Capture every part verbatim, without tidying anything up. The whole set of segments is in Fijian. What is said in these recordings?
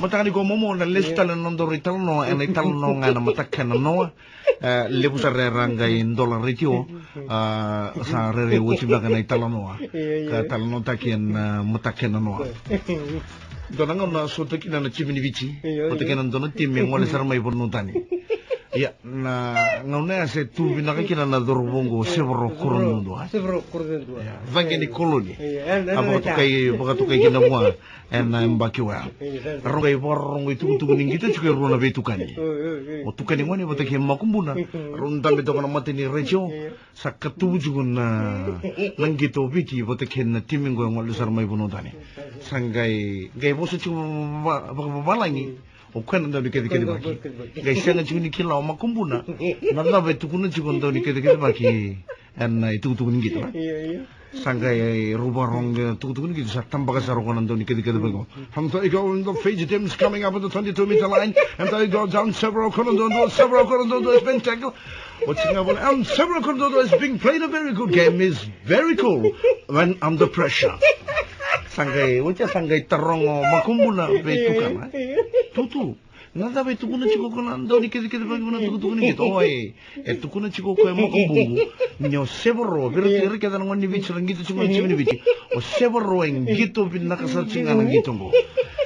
Mataka ni ko momo na lesu tale na nodaru italanoa, ena italanoa ga ena mataka ena noa. E, levu sara era qai dola retio. A, sa rere oti beka na italanoa. Ka talanoataki ena mataka ena noa. Dua na gauna sota kina na timi ni Viti. Vata kei na dua na timi e gole sara mai vanua tani. Ia, na gauna ya se tu vinaka kina na cauravou qo, Severo Koroduadua. Severo Koroduadua. Ia, caqe ni koloni. A vakatokai, vakatokai kina vua ena yabaki oya. Rau qai vakarorogo itukutuku ni qito tiko e rua na veitukani. O tukani gone vata kei Makubuna. Rau dabe toka na mata ni retio. Sa katuvu tiko na, na qito o Viti vata kei na timi qo e gole sara mai vanua tani. Sa qai, qai vosa tiko va-, va-, vakavavalagi. O koya na dau ni kacikacivaki. Qai sega tiko ni kila o Makubuna na cava e tukuna tiko na dau ni kacikacivaki ena itukutuku ni qito. Sa qai rau vakarorogo na itukutuku ni qito, sa tabaka sara o koya na dau ni kacikacivaki. And there you go, the Fiji team is coming up at the twenty-two meter line. And there you go, down Severo Koroduadua, Severo Koroduadua has been tackled. What's going on? And Severo Koroduadua is being played a very good game. Is very cool when under pressure. Sa qai, oti ya sa qai taroga o Makubuna vei tukana. Tutu, na cava e tukuna tiko o koya na dau ni kacikacivaki vei na itukutuku ni qito? Oi, e tukuna tiko o koya e Makubungu ni o Severo, vei ira kece na gone ni Viti ra qito tiko na timi ni Viti. O Severo e qito vinaka sara tiko ga na qito qo.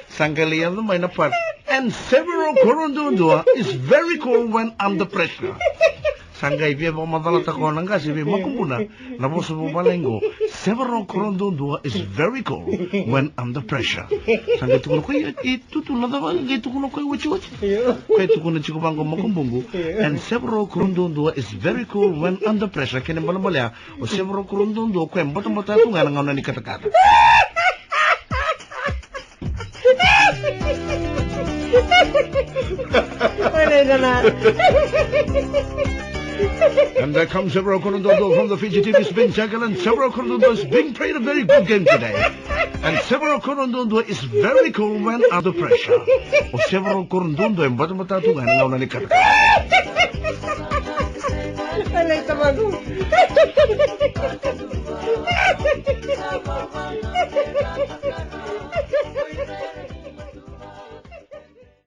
Sa qai lai yaco mai na part. And Severo Koroduadua is very cool when under pressure. Sa qai via vakamacalataka o na qase vei Makubuna na vosa vakavalagi qo. Severo Koroduadua is very cool when under pressure. Sa qai tukuna o koya, e, e, Tutu, na cava qai tukuna o koya otioti? Io. Koya e tukuna tiko vaqo o Makubungu. Io. And Severo Koroduadua is very cool when under pressure. Kena ibalebale ya, o Severo Koroduadua o koya e batabata tu ga ena gauna ni katakata. Olha aí, Renato. And there comes Severo Koroduadua from the Fiji team. He's been tackled, and Severo Koroduadua is being played a very good game today. And Severo Koroduadua is very cool when under pressure. O Severo Koroduadua e batabata tu ga ena gauna ni katakata. Olha aí, tá maluco.